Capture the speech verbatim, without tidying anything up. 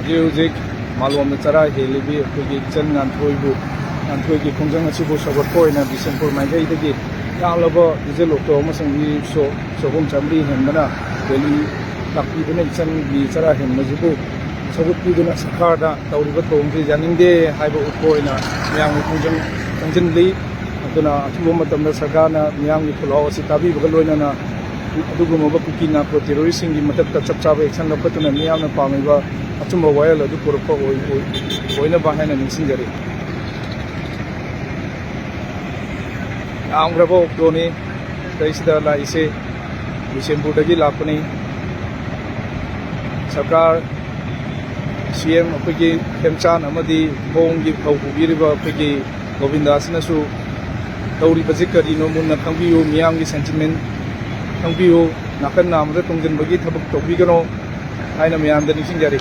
ꯍꯧꯖꯤꯛ ꯍꯧꯖꯤꯛ ꯃꯥꯂꯣꯝꯗ ꯆꯔꯥ ꯍꯦꯜꯂꯤꯕꯤ ꯑꯩꯈꯣꯏꯒꯤ ꯏꯆꯟ ꯉꯥꯟꯊꯣꯏꯕꯨ, ꯉꯥꯟꯊꯣꯏꯒꯤ ꯈꯣꯡꯖꯪ ꯑꯁꯤꯕꯨ ꯁꯧꯒꯠꯄ ꯑꯣꯏꯅ ꯕꯤꯁꯦꯝꯄꯨꯔ ꯃꯥꯏꯀꯩꯗꯒꯤ ꯌꯥꯝꯂꯕ ꯗꯤꯖꯜ ꯑꯣꯛꯇꯣ ꯑꯃꯁꯨꯡ ꯃꯤ ꯔꯤꯛꯁꯣ ꯆꯍꯨꯝ ꯆꯥꯃꯔꯤ ꯍꯦꯟꯕꯅ ꯔꯦꯂꯤ ꯂꯥꯛꯄꯤꯗꯨꯅ ꯏꯆꯟꯒꯤ ꯆꯔꯥ ꯍꯦꯟꯕꯁꯤꯕꯨ ꯁꯧꯒꯠꯄꯤꯗꯨꯅ ꯁꯔꯀꯥꯔꯗ ꯇꯧꯔꯤꯕ ꯊꯧꯑꯣꯡꯁꯤ ꯌꯥꯅꯤꯡꯗꯦ ꯍꯥꯏꯕ ꯎꯠꯄ ꯑꯣꯏꯅ ꯃꯌꯥꯝꯒꯤ ꯈꯣꯡꯖꯪ ꯆꯪꯁꯤꯜꯂꯤ꯫ ꯑꯗꯨꯅ ꯑꯊꯨꯕ ꯃꯇꯝꯗ ꯁꯔꯀꯥꯔꯅ ꯃꯤꯌꯥꯝꯒꯤ ꯈꯣꯜꯂꯥꯎ ꯑꯁꯤ ꯇꯥꯕꯤꯕꯒ ꯂꯣꯏꯅꯅ ꯑꯗꯨꯒꯨꯝꯂꯕ ꯀꯨꯀꯤ ꯅꯥꯔꯀꯣ ꯇꯦꯔꯣꯔꯤꯁꯁꯤꯡꯒꯤ ꯃꯊꯛꯇ ꯆꯞ ꯆꯥꯕ action ꯂꯧꯈꯠꯇꯨꯅ ꯃꯤꯌꯥꯝꯅ ꯄꯥꯝꯃꯤꯕ ꯑꯆꯨꯝꯕ ꯋꯥꯌꯦꯜ ꯑꯗꯨ ꯄꯨꯔꯛꯄ ꯑꯣꯏ-, ꯑꯣꯏ-, ꯑꯣꯏꯅꯕ ꯍꯥꯏꯅ ꯅꯤꯡꯁꯤꯡꯖꯔꯤ꯫ ꯌꯥꯝꯈ꯭ꯔꯕ ꯑꯣꯛꯇꯣꯅꯤ ꯁꯤꯗꯩꯁꯤꯗ ꯂꯥꯛꯏꯁꯦ꯫ ꯕꯤꯁꯦꯝꯄꯨꯔꯗꯒꯤ ꯂꯥꯛꯄꯅꯤ꯫ ꯁꯔꯀꯥꯔ, ꯁꯤ ꯑꯦꯝ ꯑꯩꯈꯣꯏꯒꯤ ꯈꯦꯝꯆꯥꯟ ꯑꯃꯗꯤ ꯈꯣꯡꯒꯤ ꯊꯧ ꯄꯨꯕꯤꯔꯤꯕ ꯑꯩꯈꯣꯏꯒꯤ ꯒꯣꯕꯤꯟꯗꯥꯁꯤꯅꯁꯨ ꯇꯧꯔꯤꯕꯁꯤ ꯀꯔꯤꯅꯣ ꯃꯨꯟꯅ ꯈꯪꯕꯤꯌꯨ, ꯃꯤꯌꯥꯝꯒꯤ sentiment ꯈꯪꯕꯤꯌꯨ, ꯅꯥꯀꯟ ꯅꯥꯝꯃꯗ ꯇꯣꯡꯁꯤꯟꯕꯒꯤ ꯊꯕꯛ ꯇꯧꯕꯤꯒꯅꯨ ꯍꯥꯏꯅ ꯃꯌꯥꯝꯗ ꯅꯤꯡꯁꯤꯡꯖꯔꯤ꯫